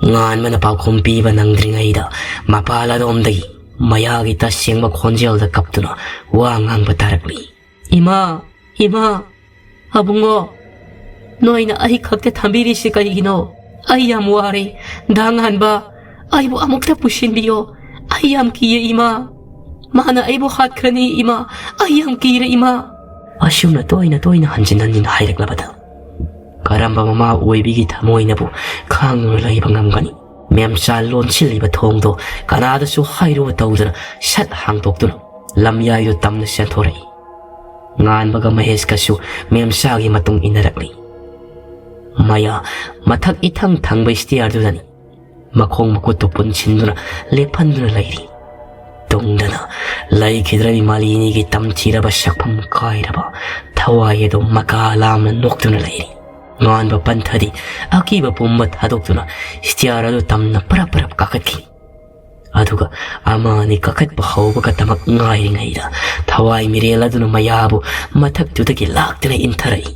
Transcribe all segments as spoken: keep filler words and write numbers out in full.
ꯉꯥꯟꯕꯅ ꯄꯥꯎꯈꯨꯝ ꯄꯤꯕ ꯅꯪꯗ꯭ꯔꯤꯉꯩꯗ ꯃꯄꯥꯜ ꯑꯗꯣꯝꯗꯒꯤ ꯃꯌꯥꯒꯤ ꯇꯁꯦꯡꯕ ꯈꯣꯟꯖꯦꯜꯗ ꯀꯞꯇꯨꯅ ꯋꯥ ꯉꯥꯡꯕ ꯇꯥꯔꯛꯂꯤ꯫ "ꯏꯃꯥ, ꯏꯃꯥ, ꯑꯕꯨꯡꯉꯣ, ꯅꯣꯏꯅ ꯑꯩ ꯈꯛꯇ ꯊꯝꯕꯤꯔꯤꯁꯤ ꯀꯔꯤꯒꯤꯅꯣ? ꯑꯩ ꯌꯥꯝ ꯋꯥꯔꯦ꯫ ꯗꯥ ꯉꯥꯟꯕ, ꯑꯩꯕꯨ ꯑꯃꯨꯛꯇ ꯄꯨꯁꯤꯟꯕꯤꯌꯣ꯫ ꯑꯩ ꯌꯥꯝ ꯀꯤꯌꯦ, ꯏꯃꯥ꯫ ꯃꯥꯅ ꯑꯩꯕꯨ ꯍꯥꯠꯈ꯭ꯔꯅꯤ, ꯏꯃꯥ꯫ ꯑꯩ ꯌꯥꯝ ꯀꯤꯔꯦ, ꯏꯃꯥ"꯫ ꯑꯁꯨꯝꯅ ꯇꯣꯏꯅ ꯇꯣꯏꯅ ꯍꯟꯖꯤꯟ ꯍꯟꯖꯤꯟ ꯍꯥꯏꯔꯛꯂꯕꯗ ꯀꯔꯝꯕ ꯃꯃꯥ ꯑꯣꯏꯕꯤꯒꯤ ꯊꯃꯣꯏꯅꯕꯨ ꯈꯥꯡꯗꯨꯅ ꯂꯩꯕ ꯉꯝꯒꯅꯤ? ꯃꯦꯝꯆꯥ ꯂꯣꯟꯁꯤꯜꯂꯤꯕ ꯊꯣꯡꯗꯣ ꯀꯅꯥꯗꯁꯨ ꯍꯥꯏꯔꯨꯕ ꯇꯧꯗꯅ ꯁꯠ ꯍꯥꯡꯗꯣꯛꯇꯨꯅ ꯂꯝꯌꯥꯏꯗꯨ ꯇꯝꯅ ꯆꯦꯟꯊꯣꯔꯛꯏ꯫ ꯉꯥꯟꯕꯒ ꯃꯍꯦꯁꯀꯁꯨ ꯃꯦꯝꯆꯥꯒꯤ ꯃꯇꯨꯡ ꯏꯟꯅꯔꯛꯂꯤ꯫ ꯃꯌꯥ ꯃꯊꯛ ꯏꯊꯪ ꯊꯪꯕ ꯁ꯭ꯇꯤꯌꯔꯗꯨꯗꯅꯤ ꯃꯈꯣꯡ ꯃꯈꯨꯠꯇꯨ ꯄꯨꯟꯁꯤꯟꯗꯨꯅ ꯂꯦꯞꯍꯟꯗꯨꯅ ꯂꯩꯔꯤ꯫ ꯇꯨꯡꯗꯅ ꯂꯩꯈꯤꯗ꯭ꯔꯕꯤ ꯃꯥꯂꯤꯅꯤꯒꯤ ꯇꯝꯊꯤꯔꯕ ꯁꯛꯐꯝ ꯀꯥꯏꯔꯕ ꯊꯋꯥꯏ ꯑꯗꯨ ꯃꯀꯥ ꯂꯥꯝꯅ ꯅꯣꯛꯇꯨꯅ ꯂꯩꯔꯤ꯫ ꯉꯥꯟꯕ ꯄꯟꯊꯗꯤ ꯑꯀꯤꯕ ꯄꯨꯝꯕ ꯊꯥꯗꯣꯛꯇꯨꯅ ꯁ꯭ꯇꯤꯌꯔ ꯑꯗꯨ ꯇꯝꯅ ꯄꯔꯞ ꯄꯔꯞ ꯀꯥꯈꯠꯈꯤ꯫ ꯑꯗꯨꯒ ꯑꯃ ꯑꯅꯤ ꯀꯥꯈꯠꯄ ꯍꯧꯕꯒꯗꯃꯛ ꯉꯥꯏꯔꯤꯉꯩꯗ ꯊꯋꯥꯏ ꯃꯤꯔꯦꯜ ꯑꯗꯨꯅ ꯃꯌꯥꯕꯨ ꯃꯊꯛꯇꯨꯗꯒꯤ ꯂꯥꯛꯇꯨꯅ ꯏꯟꯊꯔꯛꯏ꯫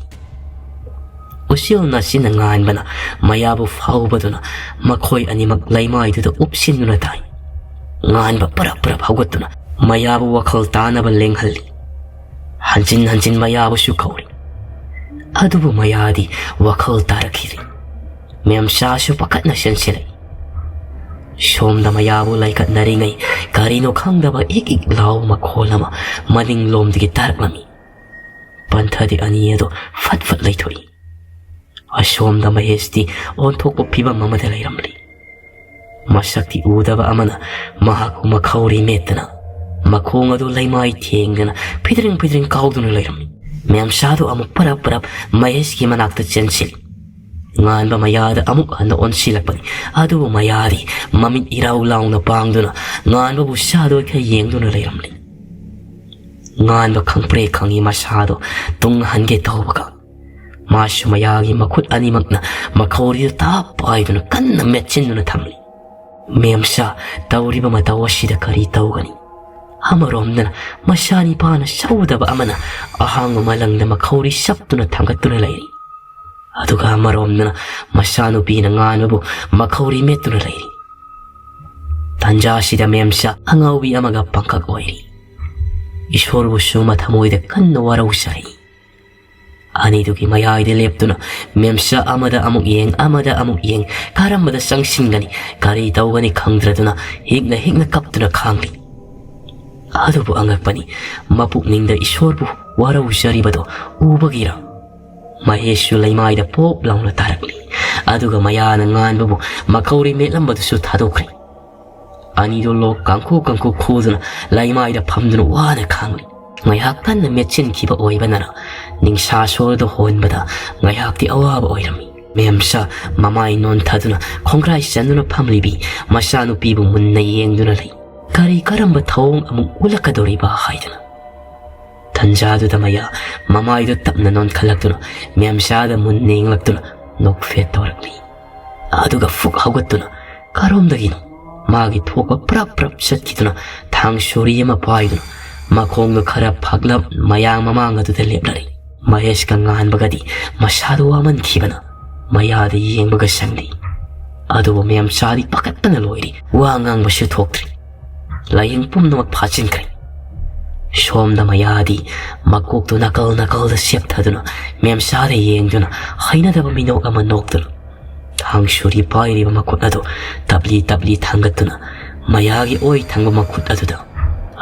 ꯎꯆꯤꯜ ꯅꯥꯆꯤꯟꯅ ꯉꯥꯟꯕꯅ ꯃꯌꯥꯕꯨ ꯐꯥꯎꯕꯗꯨꯅ ꯃꯈꯣꯏ ꯑꯅꯤꯃꯛ ꯂꯩꯃꯥꯏꯗꯨꯗ ꯎꯞꯁꯤꯟꯗꯨꯅ ꯇꯥꯏ꯫ ꯉꯥꯟꯕ ꯄꯔꯞ ꯄꯔꯞ ꯍꯧꯒꯠꯇꯨꯅ ꯃꯌꯥꯕꯨ ꯋꯥꯈꯜ ꯇꯥꯅꯕ ꯂꯦꯡꯍꯜꯂꯤ꯫ ꯍꯟꯖꯤꯟ ꯍꯟꯖꯤꯟ ꯃꯌꯥꯕꯨꯁꯨ ꯀꯧꯔꯤ꯫ ꯑꯗꯨꯕꯨ ꯃꯌꯥꯗꯤ ꯋꯥꯈꯜ ꯇꯥꯔꯛꯈꯤꯗꯦ꯫ ꯃꯦꯝꯆꯥꯁꯨ ꯄꯥꯈꯠꯅ ꯆꯦꯟꯁꯤꯜꯂꯛꯏ꯫ ꯁꯣꯝꯗ ꯃꯌꯥꯕꯨ ꯂꯥꯏꯀꯠꯅꯔꯤꯉꯩ ꯀꯔꯤꯅꯣ ꯈꯪꯗꯕ ꯏꯛ ꯏꯛ ꯂꯥꯎꯕ ꯃꯈꯣꯜ ꯑꯃ ꯃꯅꯤꯡꯂꯣꯝꯗꯒꯤ ꯇꯥꯔꯛꯂꯝꯃꯤ꯫ ꯄꯟꯊꯗꯤ ꯑꯅꯤ ꯑꯗꯨ ꯐꯠ ꯐꯠ ꯂꯩꯊꯣꯛꯏ꯫ ꯑꯁꯣꯝꯗ ꯃꯍꯦꯁꯇꯤ ꯑꯣꯟꯊꯣꯛꯄ ꯐꯤꯕꯝ ꯑꯃꯗ ꯂꯩꯔꯝꯂꯤ꯫ ꯃꯁꯛꯇꯤ ꯎꯗꯕ ꯑꯃꯅ ꯃꯍꯥꯛꯄꯨ ꯃꯈꯧꯔꯤ ꯃꯦꯠꯇꯅ ꯃꯈꯣꯡ ꯑꯗꯨ ꯂꯩꯃꯥꯏ ꯊꯦꯡꯗꯅ ꯐꯤꯗ꯭ꯔꯤꯡ ꯐꯤꯗ꯭ꯔꯤꯡ ꯀꯥꯎꯗꯨꯅ ꯂꯩꯔꯝꯃꯤ꯫ ꯃꯦꯝꯁꯥꯗꯨ ꯑꯃꯨꯛ ꯄꯔꯞ ꯄꯔꯞ ꯃꯍꯦꯁꯀꯤ ꯃꯅꯥꯛꯇ ꯆꯦꯟꯁꯤꯜꯂꯤ꯫ ꯉꯥꯟꯕ ꯃꯌꯥꯗ ꯑꯃꯨꯛ ꯍꯟꯅ ꯑꯣꯟꯁꯤꯜꯂꯛꯄꯅꯤ꯫ ꯑꯗꯨꯕꯨ ꯃꯌꯥꯗꯤ ꯃꯃꯤꯠ ꯏꯔꯥꯎ ꯂꯥꯎꯅ ꯄꯥꯡꯗꯨꯅ ꯉꯥꯟꯕꯕꯨ ꯁꯥꯗꯣꯏꯈ ꯌꯦꯡꯗꯨꯅ ꯂꯩꯔꯝꯂꯤ꯫ ꯉꯥꯟꯕ ꯈꯪꯄ꯭ꯔꯦ ꯈꯪꯉꯤ ꯃꯁꯥꯗꯣ ꯇꯨꯡ ꯍꯟꯒꯦ ꯇꯧꯕꯒ ꯃꯥꯁꯨ ꯃꯌꯥꯒꯤ ꯃꯈꯨꯠ ꯑꯅꯤꯃꯛꯅ ꯃꯈꯧꯔꯤꯗꯨ ꯇꯥꯞ ꯄꯥꯏꯗꯨꯅ ꯀꯟꯅ ꯃꯦꯠꯁꯤꯟꯗꯨꯅ ꯊꯝꯂꯤ꯫ ꯃꯦꯝꯁꯥ ꯇꯧꯔꯤꯕ ꯃꯇꯧ ꯑꯁꯤꯗ ꯀꯔꯤ ꯇꯧꯒꯅꯤ? ꯑꯃꯔꯣꯝꯗꯅ ꯃꯁꯥ ꯅꯤꯄꯥꯅ ꯁꯧꯗꯕ ꯑꯃꯅ ꯑꯍꯥꯡꯕ ꯃꯂꯪꯗ ꯃꯈꯧꯔꯤ ꯁꯞꯇꯨꯅ ꯊꯥꯡꯒꯠꯇꯨꯅ ꯂꯩꯔꯤ꯫ ꯑꯗꯨꯒ ꯑꯃꯔꯣꯝꯗꯅ ꯃꯆꯥꯅꯨꯄꯤꯅ ꯉꯥꯟꯕꯕꯨ ꯃꯈꯧꯔꯤ ꯃꯦꯠꯇꯨꯅ ꯂꯩꯔꯤ꯫ ꯇꯥꯟꯖꯥꯁꯤꯗ ꯃꯦꯝꯆꯥ ꯑꯉꯥꯎꯕꯤ ꯑꯃꯒ ꯄꯪꯀꯛ ꯑꯣꯏꯔꯤ꯫ ꯏꯁꯣꯔꯕꯨꯁꯨ ꯃꯊꯃꯣꯏꯗ ꯀꯟꯅ ꯋꯥꯔꯧꯖꯔꯤ꯫ ꯑꯅꯤꯗꯨꯒꯤ ꯃꯌꯥꯏꯗ ꯂꯦꯞꯇꯨꯅ ꯃꯦꯝꯆꯥ ꯑꯃꯗ ꯑꯃꯨꯛ ꯌꯦꯡ, ꯑꯃꯗ ꯑꯃꯨꯛ ꯌꯦꯡ, ꯀꯔꯝꯕꯗ ꯆꯪꯁꯤꯟꯒꯅꯤ, ꯀꯔꯤ ꯇꯧꯒꯅꯤ ꯈꯪꯗ꯭ꯔꯗꯨꯅ ꯍꯤꯛꯅ ꯍꯤꯛꯅ ꯀꯞꯇꯨꯅ ꯈꯥꯡꯂꯤ꯫ ꯑꯗꯨꯕꯨ ꯑꯉꯛꯄꯅꯤ, ꯃꯄꯨꯛꯅꯤꯡꯗ ꯏꯁꯣꯔꯕꯨ ꯋꯥꯔꯧꯖꯔꯤꯕꯗꯣ ꯎꯕꯒꯤꯔ? ꯃꯍꯦꯁꯁꯨ ꯂꯩꯃꯥꯏꯗ ꯄꯣꯞ ꯂꯥꯎꯅ ꯇꯥꯔꯛꯂꯤ꯫ ꯑꯗꯨꯒ ꯃꯌꯥꯅ ꯉꯥꯟꯕꯕꯨ ꯃꯈꯧꯔꯤ ꯃꯦꯠꯂꯝꯕꯗꯨꯁꯨ ꯊꯥꯗꯣꯛꯈ꯭ꯔꯦ꯫ ꯑꯅꯤꯗꯨ ꯂꯣꯛ ꯀꯥꯡꯈꯨ ꯀꯥꯡꯈꯨ ꯈꯨꯗꯨꯅ ꯂꯩꯃꯥꯏꯗ ꯐꯝꯗꯨꯅ ꯋꯥꯅ ꯈꯥꯡꯂꯤ꯫ ꯉꯥꯏꯍꯥꯛ ꯀꯟꯅ ꯃꯦꯠꯁꯤꯟꯈꯤꯕ ꯑꯣꯏꯕꯅꯔ, ꯅꯤꯡꯁꯥ ꯁꯣꯔꯗꯨ ꯍꯣꯟꯕꯗ ꯉꯥꯏꯍꯥꯛꯇꯤ ꯑꯋꯥꯕ ꯑꯣꯏꯔꯝꯃꯤ꯫ ꯃꯦꯝꯆꯥ ꯃꯃꯥꯏ ꯅꯣꯟꯊꯗꯨꯅ ꯈꯣꯡꯒ꯭ꯔꯥꯏ ꯆꯟꯗꯨꯅ ꯐꯝꯂꯤꯕꯤ ꯃꯆꯥꯅꯨꯄꯤꯕꯨ ꯃꯨꯟꯅ ꯌꯦꯡꯗꯨꯅ ꯂꯩ꯫ ꯀꯔꯤ ꯀꯔꯝꯕ ꯊꯧꯑꯣꯡ ꯑꯃꯨꯛ ꯎꯠꯂꯛꯀꯗꯧꯔꯤꯕ ꯍꯥꯏꯗꯨꯅ꯫ ꯇꯟꯖꯥꯗꯨꯗ ꯃꯌꯥ ꯃꯃꯥꯏꯗꯨ ꯇꯞꯅ ꯅꯣꯟꯈꯠꯂꯛꯇꯨꯅ ꯃꯦꯝꯆꯥꯗ ꯃꯨꯟꯅ ꯌꯦꯡꯂꯛꯇꯨꯅ ꯅꯣꯛꯐꯦꯠ ꯇꯧꯔꯛꯂꯤ꯫ ꯑꯗꯨꯒ ꯐꯨꯛ ꯍꯧꯒꯠꯇꯨꯅ ꯀꯔꯣꯝꯗꯒꯤꯅꯣ ꯃꯥꯒꯤ ꯊꯣꯛꯄ ꯄ꯭ꯔꯞ ꯄ꯭ꯔꯞ ꯆꯠꯈꯤꯗꯨꯅ ꯊꯥꯡ ꯁꯣꯔꯤ ꯑꯃ ꯄꯥꯏꯗꯨꯅ ꯃꯈꯣꯡꯗꯨ ꯈꯔ ꯐꯛꯂꯞ ꯃꯌꯥꯡ ꯃꯃꯥꯡ ꯑꯗꯨꯗ ꯂꯦꯞꯂꯔꯤ꯫ ꯃꯍꯦꯁꯀ ꯉꯥꯟꯕꯒꯗꯤ ꯃꯁꯥꯗꯨ ꯋꯥꯃꯟꯈꯤꯕꯅ ꯃꯌꯥꯗ ꯌꯦꯡꯕꯒ ꯁꯪꯗꯦ꯫ ꯑꯗꯨꯕꯨ ꯃꯦꯝꯆꯥꯗꯤ ꯄꯥꯈꯠꯄꯅ ꯂꯣꯏꯔꯤ, ꯋꯥ ꯉꯥꯡꯕꯁꯨ ꯊꯣꯛꯇ꯭ꯔꯤ꯫ ꯂꯥꯏꯌꯦꯡ ꯄꯨꯝꯅꯃꯛ ꯐꯥꯖꯤꯟꯈ꯭ꯔꯦ꯫ ꯁꯣꯝꯗ ꯃꯌꯥꯗꯤ ꯃꯀꯣꯛꯇꯨ ꯅꯥꯀꯜ ꯅꯥꯀꯜꯗ ꯁꯦꯞꯊꯗꯨꯅ ꯃꯦꯝꯆꯥꯗ ꯌꯦꯡꯗꯨꯅ ꯍꯩꯅꯗꯕ ꯃꯤꯅꯣꯛ ꯑꯃ ꯅꯣꯛꯇꯨꯅ ꯊꯥꯡ ꯁꯣꯔꯤ ꯄꯥꯏꯔꯤꯕ ꯃꯈꯨꯠ ꯑꯗꯨ ꯇꯞꯂꯤ ꯇꯞꯂꯤ ꯊꯥꯡꯒꯠꯇꯨꯅ ꯃꯌꯥꯒꯤ ꯑꯣꯏ ꯊꯪꯕ ꯃꯈꯨꯠ ꯑꯗꯨꯗ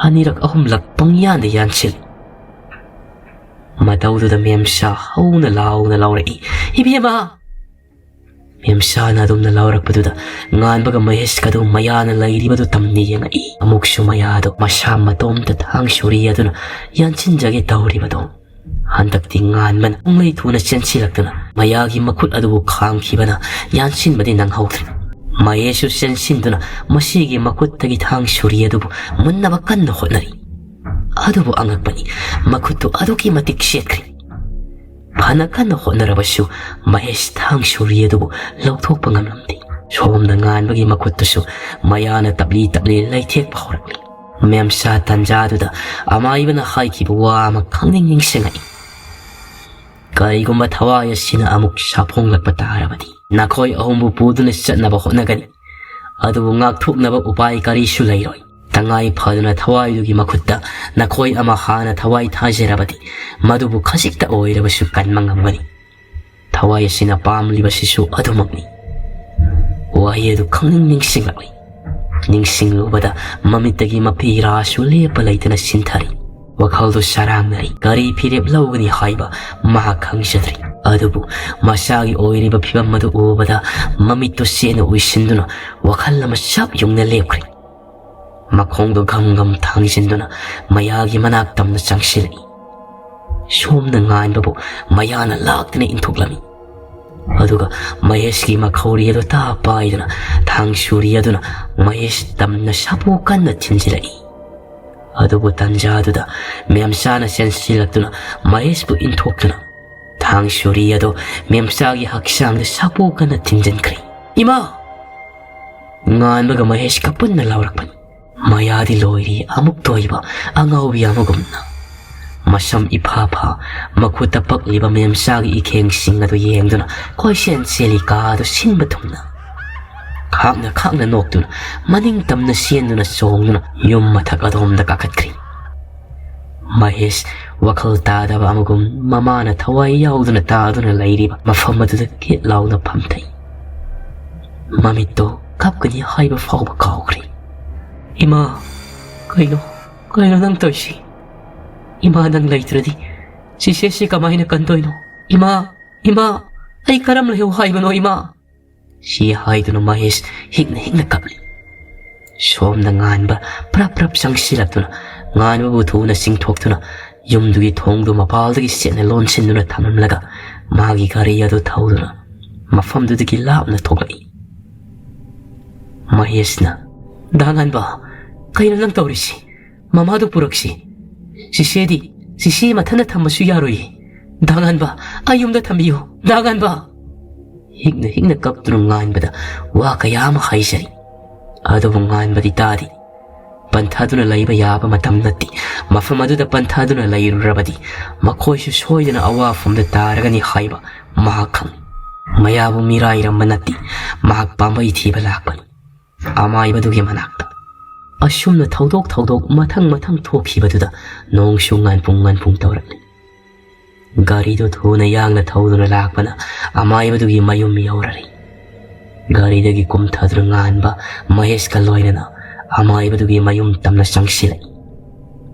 ꯑꯅꯤꯔꯛ ꯑꯍꯨꯝꯂꯛ ꯄꯪꯌꯥꯟꯗ ꯌꯥꯟꯁꯤꯜꯂꯤ꯫ ꯃꯇꯧꯗꯨꯗ ꯃꯦꯝꯆꯥ ꯍꯧꯅ ꯂꯥꯎꯅ ꯂꯥꯎꯔꯛꯏ, "ꯏꯕꯦꯝꯃ!" ꯃꯦꯝꯆꯥꯅ ꯑꯗꯨꯝꯅ ꯂꯥꯎꯔꯛꯄꯗꯨꯗ ꯉꯥꯟꯕꯒ ꯃꯍꯦꯁꯀꯗꯨ ꯃꯌꯥꯅ ꯂꯩꯔꯤꯕꯗꯨ ꯇꯝꯅ ꯌꯦꯡꯉꯛꯏ꯫ ꯑꯃꯨꯛꯁꯨ ꯃꯌꯥꯗꯨ ꯃꯁꯥ ꯃꯇꯣꯝꯇ ꯊꯥꯡ ꯁꯣꯔꯤ ꯑꯗꯨꯅ ꯌꯥꯟꯁꯤꯟꯖꯒꯦ ꯇꯧꯔꯤꯕꯗꯣ꯫ ꯍꯟꯗꯛꯇꯤ ꯉꯥꯟꯕꯅ ꯄꯨꯡꯂꯩ ꯊꯨꯅ ꯆꯦꯟꯁꯤꯜꯂꯛꯇꯨꯅ ꯃꯌꯥꯒꯤ ꯃꯈꯨꯠ ꯑꯗꯨꯕꯨ ꯈꯥꯝꯈꯤꯕꯅ ꯌꯥꯟꯁꯤꯟꯕꯗꯤ ꯅꯪꯍꯧꯗ꯭ꯔꯦ꯫ ꯃꯍꯦꯁꯁꯨ ꯆꯦꯟꯁꯤꯟꯗꯨꯅ ꯃꯁꯤꯒꯤ ꯃꯈꯨꯠꯇꯒꯤ ꯊꯥꯡ ꯁꯣꯔꯤ ꯑꯗꯨꯕꯨ ꯃꯨꯟꯅꯕ ꯀꯟꯅ ꯍꯣꯠꯅꯔꯤ꯫ ꯑꯗꯨꯕꯨ ꯑꯉꯛꯄꯅꯤ, ꯃꯈꯨꯠꯇꯨ ꯑꯗꯨꯛꯀꯤ ꯃꯇꯤꯛ ꯆꯦꯠꯈ꯭ꯔꯦ꯫ ꯐꯅ ꯀꯟꯅ ꯍꯣꯠꯅꯔꯕꯁꯨ ꯃꯍꯦꯁ ꯊꯥꯡ ꯁꯣꯔꯤ ꯑꯗꯨꯕꯨ ꯂꯧꯊꯣꯛꯄ ꯉꯝꯂꯝꯗꯦ꯫ ꯁꯣꯝꯗ ꯉꯥꯟꯕꯒꯤ ꯃꯈꯨꯠꯇꯨꯁꯨ ꯃꯌꯥꯅ ꯇꯞꯂꯤ ꯇꯞꯂꯤ ꯂꯩꯊꯦꯛꯄ ꯍꯧꯔꯛꯂꯤ꯫ ꯃꯦꯝꯆꯥ ꯇꯟꯖꯥꯗꯨꯗ ꯑꯃꯥꯏꯕꯅ ꯍꯥꯏꯈꯤꯕ ꯋꯥ ꯑꯃ ꯈꯪꯅꯤꯡ ꯅꯤꯡꯁꯤꯡꯉꯛꯏ꯫ "ꯀꯔꯤꯒꯨꯝꯕ ꯊꯋꯥꯏ ꯑꯁꯤꯅ ꯑꯃꯨꯛ ꯁꯥꯐꯣꯡꯂꯛꯄ ꯇꯥꯔꯕꯗꯤ ꯅꯈꯣꯏ ꯑꯍꯨꯝꯕꯨ ꯄꯨꯗꯨꯅ ꯆꯠꯅꯕ ꯍꯣꯠꯅꯒꯅꯤ꯫ ꯑꯗꯨꯕꯨ ꯉꯥꯛꯊꯣꯛꯅꯕ ꯎꯄꯥꯏ ꯀꯔꯤꯁꯨ ꯂꯩꯔꯣꯏ꯫ ꯇꯉꯥꯏ ꯐꯗꯨꯅ ꯊꯋꯥꯏꯗꯨꯒꯤ ꯃꯈꯨꯠꯇ ꯅꯈꯣꯏ ꯑꯃ ꯍꯥꯟꯅ ꯊꯋꯥꯏ ꯊꯥꯖꯔꯕꯗꯤ ꯃꯗꯨꯕꯨ ꯈꯖꯤꯛꯇ ꯑꯣꯏꯔꯕꯁꯨ ꯀꯟꯕ ꯉꯝꯒꯅꯤ꯫ ꯊꯋꯥꯏ ꯑꯁꯤꯅ ꯄꯥꯝꯂꯤꯕꯁꯤꯁꯨ ꯑꯗꯨꯃꯛꯅꯤ"꯫ ꯋꯥꯍꯩ ꯑꯗꯨ ꯈꯪꯅꯤꯡ ꯅꯤꯡꯁꯤꯡꯂꯛꯂꯤ꯫ ꯅꯤꯡꯁꯤꯡꯂꯨꯕꯗ ꯃꯃꯤꯠꯇꯒꯤ ꯃꯄꯤ ꯔꯥꯁꯨ ꯂꯦꯞꯄ ꯂꯩꯇꯅ ꯁꯤꯟꯊꯔꯤ꯫ ꯋꯥꯈꯜꯗꯨ ꯁꯔꯥꯡꯅꯔꯤ꯫ ꯀꯔꯤ ꯐꯤꯔꯦꯞ ꯂꯧꯒꯅꯤ ꯍꯥꯏꯕ ꯃꯍꯥꯛ ꯈꯪꯖꯗ꯭ꯔꯤ꯫ ꯑꯗꯨꯕꯨ ꯃꯁꯥꯒꯤ ꯑꯣꯏꯔꯤꯕ ꯐꯤꯚꯝ ꯑꯗꯨ ꯎꯕꯗ ꯃꯃꯤꯠꯇꯨ ꯁꯦꯠꯅ ꯎꯏꯁꯤꯟꯗꯨꯅ ꯋꯥꯈꯜ ꯑꯃ ꯆꯞ ꯌꯨꯡꯅ ꯂꯦꯞꯈ꯭ꯔꯦ꯫ ꯃꯈꯣꯡꯗꯣ ꯘꯝ ꯘꯝ ꯊꯥꯡꯖꯤꯟꯗꯨꯅ ꯃꯌꯥꯒꯤ ꯃꯅꯥꯛ ꯇꯝꯅ ꯆꯪꯁꯤꯜꯂꯛꯏ꯫ ꯁꯣꯝꯗ ꯉꯥꯟꯕꯕꯨ ꯃꯌꯥꯅ ꯂꯥꯛꯇꯅ ꯏꯟꯊꯣꯛꯂꯝꯃꯤ꯫ ꯑꯗꯨꯒ ꯃꯍꯦꯁꯀꯤ ꯃꯈꯧꯔꯤ ꯑꯗꯨ ꯇꯥ ꯄꯥꯏꯗꯨꯅ ꯊꯥꯡ ꯁꯨꯔꯤ ꯑꯗꯨꯅ ꯃꯍꯦꯁ ꯇꯝꯅ ꯁꯥꯄꯣ ꯀꯟꯅ ꯊꯤꯟꯖꯤꯜꯂꯛꯏ꯫ ꯑꯗꯨꯕꯨ ꯇꯟꯖꯥꯗꯨꯗ ꯃꯦꯝꯆꯥꯅ ꯆꯦꯟꯁꯤꯜꯂꯛꯇꯨꯅ ꯃꯍꯦꯁꯄꯨ ꯏꯟꯊꯣꯛꯇꯨꯅ ꯊꯥꯡ ꯁꯨꯔꯤ ꯑꯗꯨ ꯃꯦꯝꯆꯥꯒꯤ ꯍꯛꯆꯥꯡꯗ ꯁꯥꯄꯣ ꯀꯟꯅ ꯊꯤꯟꯖꯤꯟꯈ꯭ꯔꯦ꯫ "ꯏꯃꯥ!" ꯉꯥꯟꯕꯒ ꯃꯍꯦꯁꯀ ꯄꯨꯟꯅ ꯂꯥꯎꯔꯛꯄꯅꯤ꯫ ꯃꯌꯥꯗꯤ ꯂꯣꯏꯔꯤ ꯑꯃꯨꯛ ꯇꯣꯏꯕ ꯑꯉꯥꯎꯕꯤ ꯑꯃꯒꯨꯝꯅ꯫ ꯃꯁꯝ ꯏꯐꯥ ꯐꯥ, ꯃꯈꯨꯠꯇ ꯄꯛꯂꯤꯕ ꯃꯦꯝꯆꯥꯒꯤ ꯏꯈꯦꯡꯁꯤꯡ ꯑꯗꯨ ꯌꯦꯡꯗꯨꯅ ꯀꯣꯏꯆꯦꯟ ꯆꯦꯜꯂꯤ ꯀꯥ ꯑꯗꯨ ꯁꯤꯟꯕ ꯊꯨꯡꯅ꯫ ꯈꯥꯛꯅ ꯈꯥꯛꯅ ꯅꯣꯛꯇꯨꯅ ꯃꯅꯤꯡ ꯇꯝꯅ ꯆꯦꯟꯗꯨꯅ ꯆꯣꯡꯗꯨꯅ ꯌꯨꯝ ꯃꯊꯛ ꯑꯗꯣꯝꯗ ꯀꯥꯈꯠꯈ꯭ꯔꯤ꯫ ꯃꯍꯦꯁ ꯋꯥꯈꯜ ꯇꯥꯗꯕ ꯑꯃꯒꯨꯝ ꯃꯃꯥꯅ ꯊꯋꯥꯏ ꯌꯥꯎꯗꯨꯅ ꯇꯥꯗꯨꯅ ꯂꯩꯔꯤꯕ ꯃꯐꯝ ꯑꯗꯨꯗ ꯀꯦꯠ ꯂꯥꯎꯅ ꯐꯝꯊꯩ꯫ ꯃꯃꯤꯠꯇꯣ ꯀꯞꯀꯅꯤ ꯍꯥꯏꯕ ꯐꯥꯎꯕ ꯀꯥꯎꯈ꯭ꯔꯦ꯫ "ꯏꯃꯥ, ꯀꯩꯅꯣ, ꯀꯩꯅꯣ ꯅꯪ ꯇꯧꯔꯤꯁꯤ? ꯏꯃꯥ, ꯅꯪ ꯂꯩꯇ꯭ꯔꯗꯤ ꯆꯤꯆꯦꯁꯤ ꯀꯃꯥꯏꯅ ꯀꯟꯗꯣꯏꯅꯣ? ꯏꯃꯥ, ꯏꯃꯥ, ꯑꯩ ꯀꯔꯝ ꯂꯩꯍꯧ ꯍꯥꯏꯕꯅꯣ ꯏꯃꯥ?" ꯁꯤ ꯍꯥꯏꯗꯨꯅ ꯃꯍꯦꯁ ꯍꯤꯛꯅ ꯍꯤꯛꯅ ꯀꯞꯂꯤ꯫ ꯁꯣꯝꯗ ꯉꯥꯟꯕ ꯄ꯭ꯔꯞ ꯄ꯭ꯔꯞ ꯆꯪꯁꯤꯜꯂꯛꯇꯨꯅ ꯉꯥꯟꯕꯕꯨ ꯊꯨꯅ ꯆꯤꯡꯊꯣꯛꯇꯨꯅ ꯌꯨꯝꯗꯨꯒꯤ ꯊꯣꯡꯗꯨ ꯃꯄꯥꯜꯗꯒꯤ ꯆꯦꯠꯅ ꯂꯣꯟꯁꯤꯟꯗꯨꯅ ꯊꯝꯂꯝꯂꯒ ꯃꯥꯒꯤ ꯒꯥꯔꯤ ꯑꯗꯨ ꯊꯧꯗꯨꯅ ꯃꯐꯝꯗꯨꯗꯒꯤ ꯂꯥꯞꯅ ꯊꯣꯛꯂꯛꯏ꯫ ꯃꯍꯦꯁꯅ, "ꯗꯥ ꯉꯥꯟꯕ, ꯀꯩꯅꯣ ꯅꯪ ꯇꯧꯔꯤꯁꯤ? ꯃꯃꯥꯗꯨ ꯄꯨꯔꯛꯁꯤ꯫ ꯆꯤꯆꯦꯗꯤ, ꯆꯤꯆꯦ ꯃꯊꯟꯇ ꯊꯝꯕꯁꯨ ꯌꯥꯔꯣꯏꯌꯦ꯫ ꯗꯥ ꯉꯥꯟꯕ, ꯑꯩ ꯌꯨꯝꯗ ꯊꯝꯕꯤꯌꯨ, ꯗꯥ ꯉꯥꯟꯕ!" ꯍꯤꯛꯅ ꯍꯤꯛꯅ ꯀꯞꯇꯨꯅ ꯉꯥꯟꯕꯗ ꯋꯥ ꯀꯌꯥ ꯑꯃ ꯍꯥꯏꯖꯔꯤ꯫ ꯑꯗꯨꯕꯨ ꯉꯥꯟꯕꯗꯤ ꯇꯥꯗꯦ꯫ ꯄꯟꯊꯗꯨꯅ ꯂꯩꯕ ꯌꯥꯕ ꯃꯇꯝ ꯅꯠꯇꯦ꯫ ꯃꯐꯝ ꯑꯗꯨꯗ ꯄꯟꯊꯗꯨꯅ ꯂꯩꯔꯨꯔꯕꯗꯤ ꯃꯈꯣꯏꯁꯨ ꯁꯣꯏꯗꯅ ꯑꯋꯥꯐꯝꯗ ꯇꯥꯔꯒꯅꯤ ꯍꯥꯏꯕ ꯃꯍꯥꯛ ꯈꯪꯏ꯫ ꯃꯌꯥꯕꯨ ꯃꯤꯔꯥꯏꯔꯝꯕ ꯅꯠꯇꯦ, ꯃꯍꯥꯛ ꯄꯥꯝꯕꯩ ꯊꯤꯕ ꯂꯥꯛꯄꯅꯤ ꯑꯃꯥꯏꯕꯗꯨꯒꯤ ꯃꯅꯥꯛꯇ꯫ ꯑꯁꯨꯝꯅ ꯊꯧꯗꯣꯛ ꯊꯧꯗꯣꯛ ꯃꯊꯪ ꯃꯊꯪ ꯊꯣꯛꯈꯤꯕꯗꯨꯗ ꯅꯣꯡꯁꯨ ꯉꯥꯟꯄꯨꯡ ꯉꯥꯟꯄꯨꯡ ꯇꯧꯔꯛꯂꯤ꯫ ꯒꯥꯔꯤꯗꯨ ꯊꯨꯅ ꯌꯥꯡꯅ ꯊꯧꯗꯨꯅ ꯂꯥꯛꯄꯅ ꯑꯃꯥꯏꯕꯗꯨꯒꯤ ꯃꯌꯨꯝ ꯌꯧꯔꯔꯤ꯫ ꯒꯥꯔꯤꯗꯒꯤ ꯀꯨꯝꯊꯗꯨꯅ ꯉꯥꯟꯕ ꯃꯍꯦꯁꯀ ꯂꯣꯏꯅꯅ ꯑꯃꯥꯏꯕꯗꯨꯒꯤ ꯃꯌꯨꯝ ꯇꯝꯅ ꯆꯪꯁꯤꯜꯂꯛꯏ꯫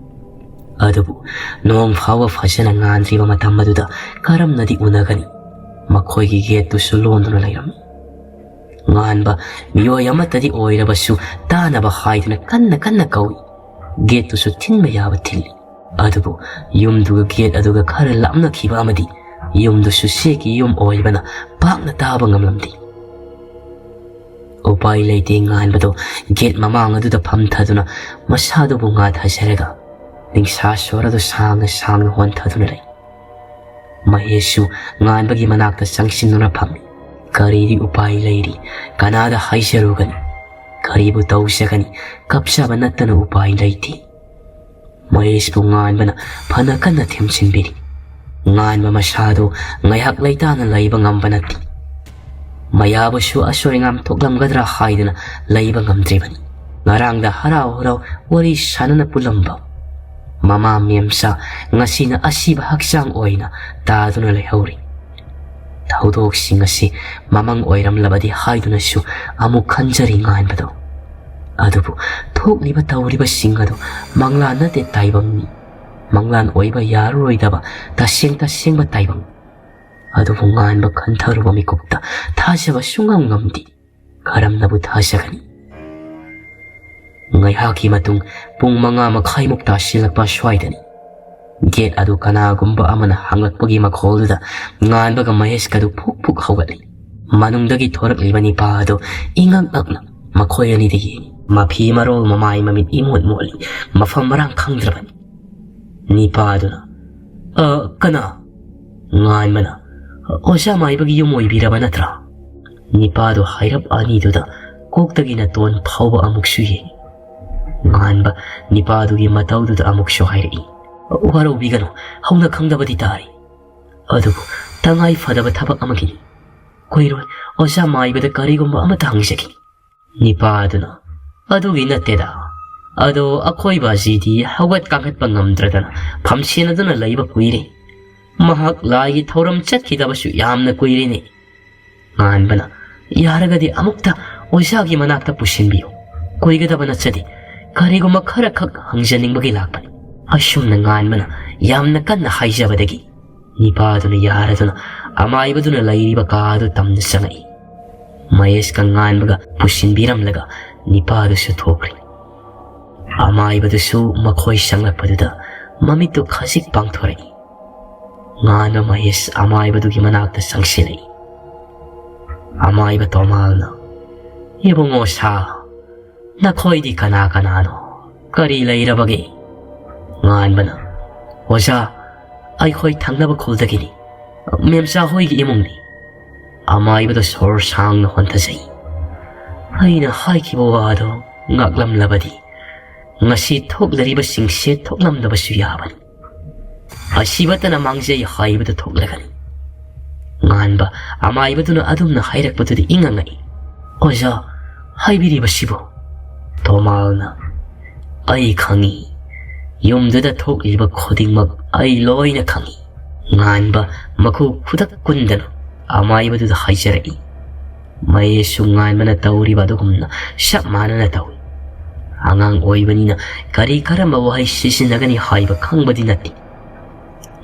ꯑꯗꯨꯕꯨ ꯅꯣꯡ ꯐꯥꯎꯕ ꯐꯖꯅ ꯉꯥꯟꯗ꯭ꯔꯤꯕ ꯃꯇꯝ ꯑꯗꯨꯗ ꯀꯔꯝꯅꯗꯤ ꯎꯅꯒꯅꯤ? ꯃꯈꯣꯏꯒꯤ ꯒꯦꯠꯇꯨꯁꯨ ꯂꯣꯟꯗꯨꯅ ꯂꯩꯔꯝꯃꯤ꯫ ꯉꯥꯟꯕ ꯃꯤꯑꯣꯏ ꯑꯃꯠꯇꯗꯤ ꯑꯣꯏꯔꯕꯁꯨ ꯇꯥꯅꯕ ꯍꯥꯏꯗꯨꯅ ꯀꯟꯅ ꯀꯟꯅ ꯀꯧꯏ꯫ ꯒꯦꯠꯇꯨꯁꯨ ꯊꯤꯟꯕ ꯌꯥꯕ ꯊꯤꯜꯂꯤ꯫ ꯑꯗꯨꯕꯨ ꯌꯨꯝꯗꯨꯒ ꯒꯦꯠ ꯑꯗꯨꯒ ꯈꯔ ꯂꯥꯞꯅꯈꯤꯕ ꯑꯃꯗꯤ ꯌꯨꯝꯗꯨꯁꯨ ꯆꯦꯛꯀꯤ ꯌꯨꯝ ꯑꯣꯏꯕꯅ ꯄꯥꯛꯅ ꯇꯥꯕ ꯉꯝꯂꯝꯗꯦ꯫ ꯎꯄꯥꯏ ꯂꯩꯇꯦ, ꯉꯥꯟꯕꯗꯣ ꯒꯦꯠ ꯃꯃꯥꯡ ꯑꯗꯨꯗ ꯐꯝꯊꯗꯨꯅ ꯃꯁꯥꯗꯨꯕꯨ ꯉꯥꯊꯖꯔꯒ ꯅꯤꯡꯁꯥ ꯁꯣꯔ ꯑꯗꯨ ꯁꯥꯡꯅ ꯁꯥꯡꯅ ꯍꯣꯟꯊꯗꯨꯅ ꯂꯩ꯫ ꯃꯍꯦꯁꯁꯨ ꯉꯥꯟꯕꯒꯤ ꯃꯅꯥꯛꯇ ꯆꯪꯁꯤꯟꯗꯨꯅ ꯐꯝꯃꯤ꯫ ꯀꯔꯤꯗꯤ ꯎꯄꯥꯏ ꯂꯩꯔꯤ? ꯀꯅꯥꯗ ꯍꯥꯏꯖꯔꯨꯒꯅꯤ? ꯀꯔꯤꯕꯨ ꯇꯧꯖꯒꯅꯤ? ꯀꯞꯆꯕ ꯅꯠꯇꯅ ꯎꯄꯥꯏ ꯂꯩꯇꯦ꯫ ꯃꯍꯦꯁꯄꯨ ꯉꯥꯟꯕꯅ ꯐꯅ ꯀꯟꯅ ꯊꯦꯝꯖꯤꯟꯕꯤꯔꯤ꯫ ꯉꯥꯟꯕ ꯃꯁꯥꯗꯨ ꯉꯥꯏꯍꯥꯛ ꯂꯩꯇꯥꯅ ꯂꯩꯕ ꯉꯝꯕ ꯅꯠꯇꯦ꯫ ꯃꯌꯥꯕꯨꯁꯨ ꯑꯁꯣꯏ ꯑꯉꯥꯝ ꯊꯣꯛꯂꯝꯒꯗ꯭ꯔꯥ ꯍꯥꯏꯗꯨꯅ ꯂꯩꯕ ꯉꯝꯗ꯭ꯔꯤꯕꯅꯤ꯫ ꯉꯔꯥꯡꯗ ꯍꯔꯥꯎ ꯍꯔꯥꯎ ꯋꯥꯔꯤ ꯁꯥꯟꯅꯅ ꯄꯨꯜꯂꯝꯕ ꯃꯃꯥ ꯃꯦꯝꯆꯥ ꯉꯁꯤꯅ ꯑꯁꯤꯕ ꯍꯛꯆꯥꯡ ꯑꯣꯏꯅ ꯇꯥꯗꯨꯅ ꯂꯩꯍꯧꯔꯤ꯫ ꯊꯧꯗꯣꯛꯁꯤꯡ ꯑꯁꯤ ꯃꯃꯪ ꯑꯣꯏꯔꯝꯂꯕꯗꯤ ꯍꯥꯏꯗꯨꯅꯁꯨ ꯑꯃꯨꯛ ꯈꯟꯖꯔꯤ ꯉꯥꯟꯕꯗꯣ꯫ ꯑꯗꯨꯕꯨ ꯊꯣꯛꯂꯤꯕ ꯇꯧꯔꯤꯕꯁꯤꯡ ꯑꯗꯨ ꯃꯪꯂꯥꯟ ꯅꯠꯇꯦ, ꯇꯥꯏꯕꯪꯅꯤ꯫ ꯃꯪꯂꯥꯟ ꯑꯣꯏꯕ ꯌꯥꯔꯔꯣꯏꯗꯕ ꯇꯁꯦꯡ ꯇꯁꯦꯡꯕ ꯇꯥꯏꯕꯪ꯫ ꯑꯗꯨꯕꯨ ꯉꯥꯟꯕ ꯈꯟꯊꯔꯨꯕ ꯃꯤꯀꯨꯞꯇ ꯊꯥꯖꯕ ꯁꯨꯡꯉꯝ ꯉꯝꯗꯦ꯫ ꯀꯔꯝꯅꯕꯨ ꯊꯥꯖꯒꯅꯤ? ꯉꯥꯏꯍꯥꯛꯀꯤ ꯃꯇꯨꯡ ꯄꯨꯡ ꯃꯉꯥ ꯃꯈꯥꯏꯃꯨꯛ ꯇꯥꯁꯤꯜꯂꯛꯄ ꯑꯁ꯭ꯋꯥꯏꯗꯅꯤ꯫ ꯒꯦꯠ ꯑꯗꯨ ꯀꯅꯥꯒꯨꯝꯕ ꯑꯃꯅ ꯍꯥꯡꯂꯛꯄꯒꯤ ꯃꯈꯣꯜꯗꯨꯗ ꯉꯥꯟꯕꯒ ꯃꯍꯦꯁꯀꯗꯨ ꯐꯨꯛ ꯐꯨꯛ ꯍꯧꯒꯠꯂꯤ꯫ ꯃꯅꯨꯡꯗꯒꯤ ꯊꯣꯔꯛꯂꯤꯕ ꯅꯤꯄꯥ ꯑꯗꯨ ꯏꯉꯛ ꯉꯛꯅ ꯃꯈꯣꯏ ꯑꯅꯤꯗ ꯌꯦꯡꯉꯤ꯫ ꯃꯐꯤ ꯃꯔꯣꯜ, ꯃꯃꯥꯏ ꯃꯃꯤꯠ ꯏꯃꯣꯠ ꯃꯣꯠꯂꯤ, ꯃꯐꯝ ꯃꯔꯥꯡ ꯈꯪꯗ꯭ꯔꯕꯅꯤ꯫ ꯅꯤꯄꯥ ꯑꯗꯨꯅ, "ꯑ, ꯀꯅꯥ?" ꯉꯥꯟꯕꯅ, "ꯑꯣꯖꯥ ꯃꯥꯏꯕꯒꯤ ꯌꯨꯝ ꯑꯣꯏꯕꯤꯔꯕ ꯅꯠꯇ꯭ꯔꯥ?" ꯅꯤꯄꯥꯗꯨ ꯍꯥꯏꯔꯞ ꯑꯅꯤꯗꯨꯗ ꯀꯣꯛꯇꯒꯤ ꯅꯥꯇꯣꯟ ꯐꯥꯎꯕ ꯑꯃꯨꯛꯁꯨ ꯌꯦꯡꯉꯤ꯫ ꯉꯥꯟꯕ ꯅꯤꯄꯥꯗꯨꯒꯤ ꯃꯇꯧꯗꯨꯗ ꯑꯃꯨꯛꯁꯨ ꯍꯥꯏꯔꯛꯏ, "ꯋꯥꯔꯧꯕꯤꯒꯅꯨ, ꯍꯧꯅ ꯈꯪꯗꯕꯗꯤ ꯇꯥꯔꯦ꯫ ꯑꯗꯨꯕꯨ ꯇꯉꯥꯏ ꯐꯗꯕ ꯊꯕꯛ ꯑꯃꯒꯤꯅꯤ꯫ ꯀꯨꯏꯔꯣꯏ, ꯑꯣꯖꯥ ꯃꯥꯏꯕꯗ ꯀꯔꯤꯒꯨꯝꯕ ꯑꯃꯠꯇ ꯍꯪꯖꯒꯦ꯫" ꯅꯤꯄꯥꯗꯨꯅ, "ꯑꯗꯨꯒꯤ ꯅꯠꯇꯦꯗ꯫ ꯑꯗꯣ ꯑꯩꯈꯣꯏ ꯕꯥꯖꯤꯗꯤ ꯍꯧꯒꯠ ꯀꯥꯡꯈꯠꯄ ꯉꯝꯗ꯭ꯔꯗꯅ ꯐꯝꯁꯦꯟꯅꯗꯨꯅ ꯂꯩꯕ ꯀꯨꯏꯔꯦ꯫ ꯃꯍꯥꯛ ꯂꯥꯏꯒꯤ ꯊꯧꯔꯝ ꯆꯠꯈꯤꯗꯕꯁꯨ ꯌꯥꯝꯅ ꯀꯨꯏꯔꯦꯅꯦ꯫" ꯉꯥꯟꯕꯅ, "ꯌꯥꯔꯒꯗꯤ ꯑꯃꯨꯛꯇ ꯑꯣꯖꯥꯒꯤ ꯃꯅꯥꯛꯇ ꯄꯨꯁꯤꯟꯕꯤꯌꯨ꯫ ꯀꯨꯏꯒꯗꯕ ꯅꯠꯆꯗꯦ꯫ ꯀꯔꯤꯒꯨꯝꯕ ꯈꯔꯈꯛ ꯍꯪꯖꯅꯤꯡꯕꯒꯤ ꯂꯥꯛꯄꯅꯤ꯫" ꯑꯁꯨꯝꯅ ꯉꯥꯟꯕꯅ ꯌꯥꯝꯅ ꯀꯟꯅ ꯍꯥꯏꯖꯕꯗꯒꯤ ꯅꯤꯄꯥꯗꯨꯅ ꯌꯥꯔꯗꯨꯅ ꯑꯃꯥꯏꯕꯗꯨꯅ ꯂꯩꯔꯤꯕ ꯀꯥ ꯑꯗꯨ ꯇꯝꯅ ꯆꯪꯉꯛꯏ꯫ ꯃꯍꯦꯁꯀ ꯉꯥꯟꯕꯒ ꯄꯨꯁꯤꯟꯕꯤꯔꯝꯂꯒ ꯅꯤꯄꯥꯗꯨꯁꯨ ꯊꯣꯛꯈ꯭ꯔꯦ꯫ ꯑꯃꯥꯏꯕꯗꯨꯁꯨ ꯃꯈꯣꯏ ꯆꯪꯂꯛꯄꯗꯨꯗ ꯃꯃꯤꯠꯇꯨ ꯈꯖꯤꯛ ꯄꯥꯡꯊꯣꯔꯛꯏ꯫ ꯉꯥꯟꯕ ꯃꯍꯦꯁ ꯑꯃꯥꯏꯕꯗꯨꯒꯤ ꯃꯅꯥꯛꯇ ꯆꯪꯁꯤꯜꯂꯛꯏ꯫ ꯑꯃꯥꯏꯕ ꯇꯣꯃꯥꯜꯅ, "ꯏꯕꯨꯡꯉꯣ ꯁꯥ, ꯅꯈꯣꯏꯗꯤ ꯀꯅꯥ ꯀꯅꯥꯅꯣ? ꯀꯔꯤ ꯂꯩꯔꯕꯒꯦ?" ꯉꯥꯟꯕꯅ, "ꯑꯣꯖꯥ, ꯑꯩꯈꯣꯏ ꯊꯪꯅꯕ ꯈꯨꯜꯗꯒꯤꯅꯤ꯫ ꯃꯦꯝꯆꯥ ꯍꯣꯏꯒꯤ ꯏꯃꯨꯡꯅꯤ꯫" ꯑꯃꯥꯏꯕꯗ ꯁꯣꯔ ꯁꯥꯡꯅ ꯍꯣꯟꯊꯖꯩ꯫ "ꯑꯩꯅ ꯍꯥꯏꯈꯤꯕ ꯋꯥꯗꯣ ꯉꯥꯛꯂꯝꯂꯕꯗꯤ ꯉꯁꯤ ꯊꯣꯛꯂꯔꯤꯕꯁꯤꯡꯁꯦ ꯊꯣꯛꯂꯝꯗꯕꯁꯨ ꯌꯥꯕꯅꯤ꯫ ꯑꯁꯤꯕꯇꯅ ꯃꯥꯡꯖꯩ ꯍꯥꯏꯕꯗꯨ ꯊꯣꯛꯂꯒꯅꯤ꯫" ꯉꯥꯟꯕ ꯑꯃꯥꯏꯕꯗꯨꯅ ꯑꯗꯨꯝꯅ ꯍꯥꯏꯔꯛꯄꯗꯨꯗ ꯏꯪꯉꯪꯉꯛꯏ꯫ "ꯑꯣꯖꯥ, ꯍꯥꯏꯕꯤꯔꯤꯕꯁꯤꯕꯨ?" ꯇꯣꯃꯥꯜꯅ, "ꯑꯩ ꯈꯪꯏ꯫ ꯌꯨꯝꯗꯨꯗ ꯊꯣꯛꯂꯤꯕ ꯈꯨꯗꯤꯡꯃꯛ ꯑꯩ ꯂꯣꯏꯅ ꯈꯪꯏ꯫" ꯉꯥꯟꯕ ꯃꯈꯨ ꯈꯨꯗꯛ ꯀꯨꯟꯗꯅ ꯑꯃꯥꯏꯕꯗꯨꯗ ꯍꯥꯏꯖꯔꯛꯏ꯫ ꯃꯍꯦꯁꯁꯨ ꯉꯥꯟꯕꯅ ꯇꯧꯔꯤꯕ ꯑꯗꯨꯒꯨꯝꯅ ꯆꯞ ꯃꯥꯟꯅꯅ ꯇꯧꯏ꯫ ꯑꯉꯥꯡ ꯑꯣꯏꯕꯅꯤꯅ ꯀꯔꯤ ꯀꯔꯝꯕ ꯋꯥꯍꯩ ꯁꯤꯖꯤꯟꯅꯒꯅꯤ ꯍꯥꯏꯕ ꯈꯪꯕꯗꯤ ꯅꯠꯇꯦ꯫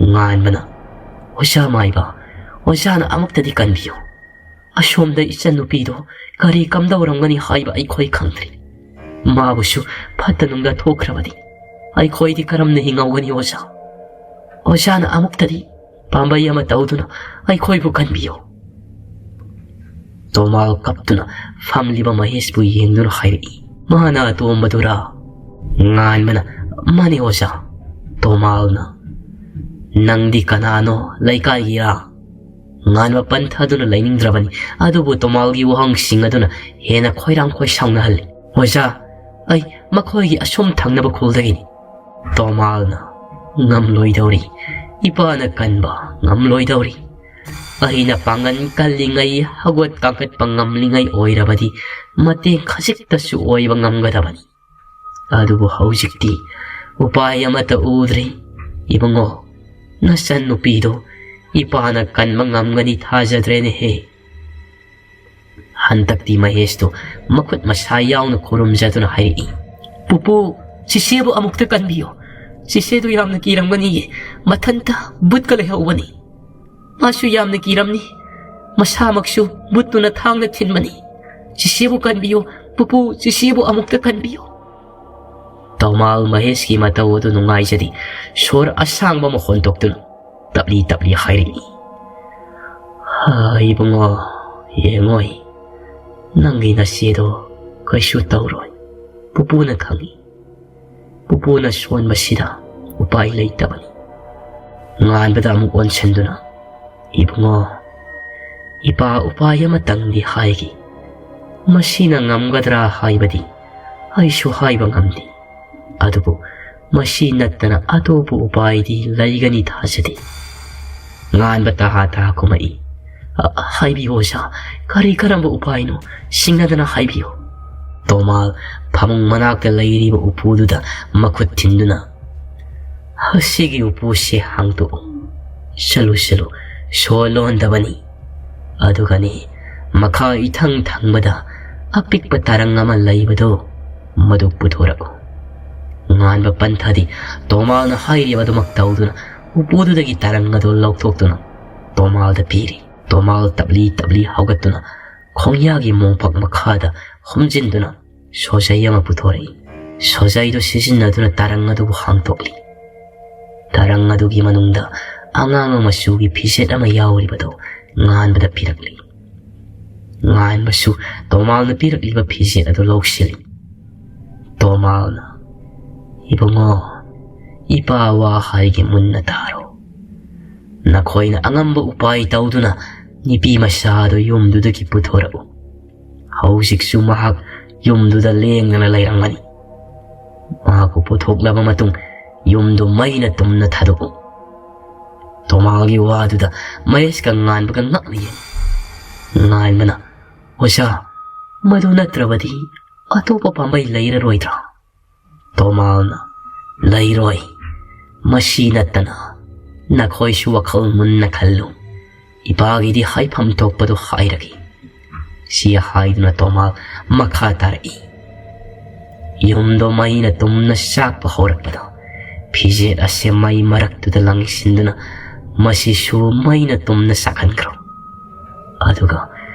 ꯉꯥꯟꯕꯅ, "ꯑꯣꯖꯥ ꯃꯥꯏꯕ, ꯑꯣꯖꯥꯅ ꯑꯃꯨꯛꯇꯗꯤ ꯀꯟꯕꯤꯌꯨ꯫ ꯑꯁꯣꯝꯗ ꯏꯆꯟꯅꯨꯄꯤꯗꯣ ꯀꯔꯤ ꯀꯝꯗꯧꯔꯝꯒꯅꯤ ꯍꯥꯏꯕ ꯑꯩꯈꯣꯏ ꯈꯪꯗ꯭ꯔꯤ꯫ ꯃꯥꯕꯨꯁꯨ ꯐꯠꯇ ꯅꯨꯡꯗ ꯊꯣꯛꯈ꯭ꯔꯕꯗꯤ ꯑꯩꯈꯣꯏꯗꯤ ꯀꯔꯝꯅ ꯍꯤꯡꯍꯧꯒꯅꯤ ꯑꯣꯖꯥ? ꯑꯣꯖꯥꯅ ꯑꯃꯨꯛꯇꯗꯤ ꯄꯥꯝꯕꯩ ꯑꯃ ꯇꯧꯗꯨꯅ ꯑꯩꯈꯣꯏꯕꯨ ꯀꯟꯕꯤꯌꯨ꯫" ꯇꯣꯃꯥꯜ ꯀꯞꯇꯨꯅ ꯐꯝꯂꯤꯕ ꯃꯍꯦꯁꯄꯨ ꯌꯦꯡꯗꯨꯅ ꯍꯥꯏꯔꯛꯏ, "ꯃꯥꯅ ꯑꯇꯣꯝꯕꯗꯨꯔꯥ?" ꯉꯥꯟꯕꯅ, "ꯃꯥꯅꯦ ꯑꯣꯖꯥ꯫" ꯇꯣꯃꯥꯜꯅ, "ꯅꯪꯗꯤ ꯀꯅꯥꯅꯣ, ꯂꯩꯀꯥꯏꯒꯤꯔꯥ?" ꯉꯥꯟꯕ ꯄꯟꯊꯗꯨꯅ ꯂꯩꯅꯤꯡꯗ꯭ꯔꯕꯅꯤ, ꯑꯗꯨꯕꯨ ꯇꯣꯃꯥꯜꯒꯤ ꯋꯥꯍꯪꯁꯤꯡ ꯑꯗꯨꯅ ꯍꯦꯟꯅ ꯈꯣꯏꯔꯥꯡ ꯈꯣꯏꯁꯥꯎꯅꯍꯜꯂꯤ꯫ "ꯑꯣꯖꯥ, ꯑꯩ, ꯃꯈꯣꯏꯒꯤ ꯑꯁꯣꯝ ꯊꯪꯅꯕ ꯈꯨꯜꯗꯒꯤꯅꯤ꯫ ꯇꯣꯃꯥꯜꯅ ꯉꯝꯂꯣꯏꯗꯧꯔꯤ, ꯏꯄꯥꯅ ꯀꯟꯕ ꯉꯝꯂꯣꯏꯗꯧꯔꯤ꯫ ꯑꯩꯅ ꯄꯥꯡꯒꯜ ꯀꯜꯂꯤꯉꯩ, ꯍꯧꯒꯠ ꯀꯥꯡꯈꯠꯄ ꯉꯝꯂꯤꯉꯩ ꯑꯣꯏꯔꯕꯗꯤ ꯃꯇꯦꯡ ꯈꯖꯤꯛꯇꯁꯨ ꯑꯣꯏꯕ ꯉꯝꯒꯗꯕꯅꯤ꯫ ꯑꯗꯨꯕꯨ ꯍꯧꯖꯤꯛꯇꯤ ꯎꯄꯥꯏ ꯑꯃꯠꯇ ꯎꯗ꯭ꯔꯦ꯫ ꯏꯕꯨꯡꯉꯣ, ꯅꯆꯟ ꯅꯨꯄꯤꯗꯣ ꯏꯄꯥꯅ ꯀꯟꯕ ꯉꯝꯒꯅꯤ ꯊꯥꯖꯗ꯭ꯔꯦꯅꯦꯍꯦ꯫ ꯍꯟꯗꯛꯇꯤ ꯃꯍꯦꯁꯇꯨ ꯃꯈꯨꯠ ꯃꯁꯥ ꯌꯥꯎꯅ ꯈꯨꯔꯨꯝꯖꯗꯨꯅ ꯍꯥꯏꯔꯛꯏ, "ꯄꯨꯄꯨ, ꯆꯤꯆꯦꯕꯨ ꯑꯃꯨꯛꯇ ꯀꯟꯕꯤꯌꯨ꯫ ꯆꯤꯆꯦꯗꯨ ꯌꯥꯝꯅ ꯀꯤꯔꯝꯒꯅꯤꯌꯦ꯫ ꯃꯊꯟꯇ ꯕꯨꯠꯀ ꯂꯩꯍꯧꯕꯅꯤ꯫ ꯃꯥꯁꯨ ꯌꯥꯝꯅ ꯀꯤꯔꯝꯅꯤ꯫ ꯃꯁꯥꯃꯛꯁꯨ ꯕꯨꯠꯇꯨꯅ ꯊꯥꯡꯅ ꯊꯤꯟꯕꯅꯤ꯫ ꯆꯤꯆꯦꯕꯨ ꯀꯟꯕꯤꯌꯨ, ꯄꯨꯄꯨ, ꯆꯤꯆꯦꯕꯨ ꯑꯃꯨꯛꯇ ꯀꯟꯕꯤꯌꯨ꯫" ꯇꯧꯃꯥꯜ ꯃꯍꯦꯁꯀꯤ ꯃꯇꯧ ꯑꯗꯨ ꯅꯨꯡꯉꯥꯏꯖꯗꯦ꯫ ꯁꯣꯔ ꯑꯁꯥꯡꯕ ꯑꯃ ꯍꯣꯟꯗꯣꯛꯇꯨꯅ ꯇꯞꯂꯤ ꯇꯞꯂꯤ ꯍꯥꯏꯔꯛꯏ, "ꯍꯥ, ꯏꯕꯨꯡꯉꯣ, ꯌꯦꯡꯉꯣꯏ, ꯅꯪꯒꯤ ꯅꯆꯦꯗꯣ ꯀꯩꯁꯨ ꯇꯧꯔꯣꯏ꯫ ꯄꯨꯄꯨꯅ ꯈꯪꯏ꯫ ꯄꯨꯄꯨꯅ ꯁꯣꯟꯕꯁꯤꯗ ꯎꯄꯥꯏ ꯂꯩꯇꯕꯅꯤ꯫" ꯉꯥꯟꯕꯗ ꯑꯃꯨꯛ ꯑꯣꯟꯁꯤꯟꯗꯨꯅ, "ꯏꯕꯨꯡꯉꯣ, ꯏꯄꯥ ꯎꯄꯥꯏ ꯑꯃꯇꯪꯗꯤ ꯍꯥꯏꯒꯦ꯫ ꯃꯁꯤꯅ ꯉꯝꯒꯗ꯭ꯔꯥ ꯍꯥꯏꯕꯗꯤ ꯑꯩꯁꯨ ꯍꯥꯏꯕ ꯉꯝꯗꯦ꯫ ꯑꯗꯨꯕꯨ ꯃꯁꯤ ꯅꯠꯇꯅ ꯑꯇꯣꯞꯄ ꯎꯄꯥꯏꯗꯤ ꯂꯩꯒꯅꯤ ꯊꯥꯖꯗꯦ꯫" ꯉꯥꯟꯕ ꯇꯍꯥ ꯇꯍꯥ ꯀꯨꯝꯃꯛꯏ꯫ "ꯑ, ꯍꯥꯏꯕꯤꯌꯨ ꯑꯣꯖꯥ, ꯀꯔꯤ ꯀꯔꯝꯕ ꯎꯄꯥꯏꯅꯣ? ꯁꯤꯡꯅꯗꯅ ꯍꯥꯏꯕꯤꯌꯨ꯫" ꯇꯣꯃꯥꯜ ꯐꯃꯨꯡ ꯃꯅꯥꯛꯇ ꯂꯩꯔꯤꯕ ꯎꯄꯨꯗꯨꯗ ꯃꯈꯨꯠ ꯊꯤꯟꯗꯨꯅ, "ꯑꯁꯤꯒꯤ ꯎꯄꯨꯁꯦ ꯍꯥꯡꯗꯣꯛꯎ꯫ ꯆꯠꯂꯨ, ꯆꯠꯂꯨ, ꯁꯣ ꯂꯣꯟꯗꯕꯅꯤ꯫ ꯑꯗꯨꯒꯅꯤ, ꯃꯈꯥ ꯏꯊꯪ ꯊꯪꯕꯗ ꯑꯄꯤꯛꯄ ꯇꯔꯪ ꯑꯃ ꯂꯩꯕꯗꯣ, ꯃꯗꯨ ꯄꯨꯊꯣꯔꯛꯎ꯫" ꯉꯥꯟꯕ ꯄꯟꯊꯗꯤ ꯇꯣꯃꯥꯜꯅ ꯍꯥꯏꯔꯤꯕ ꯑꯗꯨꯃꯛ ꯇꯧꯗꯨꯅ ꯎꯄꯨꯗꯨꯗꯒꯤ ꯇꯔꯪ ꯑꯗꯨ ꯂꯧꯊꯣꯛꯇꯨꯅ ꯇꯣꯃꯥꯜꯗ ꯄꯤꯔꯤ꯫ ꯇꯣꯃꯥꯜ ꯇꯞꯂꯤ ꯇꯞꯂꯤ ꯍꯧꯒꯠꯇꯨꯅ ꯈꯣꯡꯌꯥꯒꯤ ꯃꯣꯝꯄꯥꯛ ꯃꯈꯥꯗ ꯍꯨꯝꯖꯤꯟꯗꯨꯅ ꯁꯣꯖꯩ ꯑꯃ ꯄꯨꯊꯣꯔꯛꯏ꯫ ꯁꯣꯖꯩꯗꯨ ꯁꯤꯖꯤꯟꯅꯗꯨꯅ ꯇꯔꯪ ꯑꯗꯨꯕꯨ ꯍꯥꯡꯗꯣꯛꯂꯤ꯫ ꯇꯔꯪ ꯑꯗꯨꯒꯤ ꯃꯅꯨꯡꯗ ꯑꯉꯥꯡꯕ ꯃꯆꯨꯒꯤ ꯐꯤꯖꯦꯠ ꯑꯃ ꯌꯥꯎꯔꯤꯕꯗꯨ ꯉꯥꯟꯕꯗ ꯄꯤꯔꯛꯂꯤ꯫ ꯉꯥꯟꯕꯁꯨ ꯇꯣꯃꯥꯜꯅ ꯄꯤꯔꯛꯂꯤꯕ ꯐꯤꯖꯦꯠ ꯑꯗꯨ ꯂꯧꯁꯤꯜꯂꯤ꯫ ꯇꯣꯃꯥꯜꯅ, "ꯏꯕꯨꯡꯉꯣ, ꯏꯄꯥ ꯋꯥ ꯍꯥꯏꯒꯦ ꯃꯨꯟꯅ ꯇꯥꯔꯣ꯫ ꯅꯈꯣꯏꯅ ꯑꯉꯝꯕ ꯎꯄꯥꯏ ꯇꯧꯗꯨꯅ ꯅꯨꯄꯤ ꯃꯆꯥꯗꯨ ꯌꯨꯝꯗꯨꯗꯒꯤ ꯄꯨꯊꯣꯔꯛꯎ꯫ ꯍꯧꯖꯤꯛꯁꯨ ꯃꯍꯥꯛ ꯌꯨꯝꯗꯨꯗ ꯂꯦꯡꯗꯅ ꯂꯩꯔꯝꯒꯅꯤ꯫ ꯃꯍꯥꯛꯄꯨ ꯄꯨꯊꯣꯛꯂꯕ ꯃꯇꯨꯡ ꯌꯨꯝꯗꯨ ꯃꯩꯅ ꯇꯨꯝꯅ ꯊꯥꯗꯣꯛꯎ꯫ ꯇꯣꯃꯥꯜꯒꯤ ꯋꯥꯗꯨꯗ ꯃꯍꯦꯁꯀ ꯉꯥꯟꯕꯒ ꯉꯛꯅ ꯌꯦꯡꯉꯤ꯫ ꯉꯥꯟꯕꯅ, "ꯑꯣꯖꯥ, ꯃꯗꯨ ꯅꯠꯇ꯭ꯔꯕꯗꯤ ꯑꯇꯣꯞꯄ ꯄꯥꯝꯕꯩ ꯂꯩꯔꯔꯣꯏꯗ꯭ꯔꯥ?" ꯇꯣꯃꯥꯜꯅ, "ꯂꯩꯔꯣꯏ꯫ ꯃꯁꯤ ꯅꯠꯇꯅ ꯅꯈꯣꯏꯁꯨ ꯋꯥꯈꯜ ꯃꯨꯟꯅ ꯈꯜꯂꯨ꯫ ꯏꯄꯥꯒꯤꯗꯤ ꯍꯥꯏꯐꯝ ꯊꯣꯛꯄꯗꯨ ꯍꯥꯏꯔꯒꯦ꯫" ꯁꯤ ꯍꯥꯏꯗꯨꯅ ꯇꯣꯃꯥꯜ ꯃꯈꯥ ꯇꯥꯔꯛꯏ꯫ ꯌꯨꯝꯗꯣ ꯃꯩꯅ ꯇꯨꯝꯅ ꯆꯥꯛꯄ ꯍꯧꯔꯛꯄꯗ ꯐꯤꯖꯦꯠ ꯑꯁꯦ ꯃꯩ ꯃꯔꯛꯇꯨꯗ ꯂꯪꯁꯤꯟꯗꯨꯅ ꯃꯁꯤꯁꯨ ꯃꯩꯅ ꯇꯨꯝꯅ ꯆꯥꯛꯍꯟꯈ꯭ꯔꯣ꯫ ꯑꯗꯨꯒ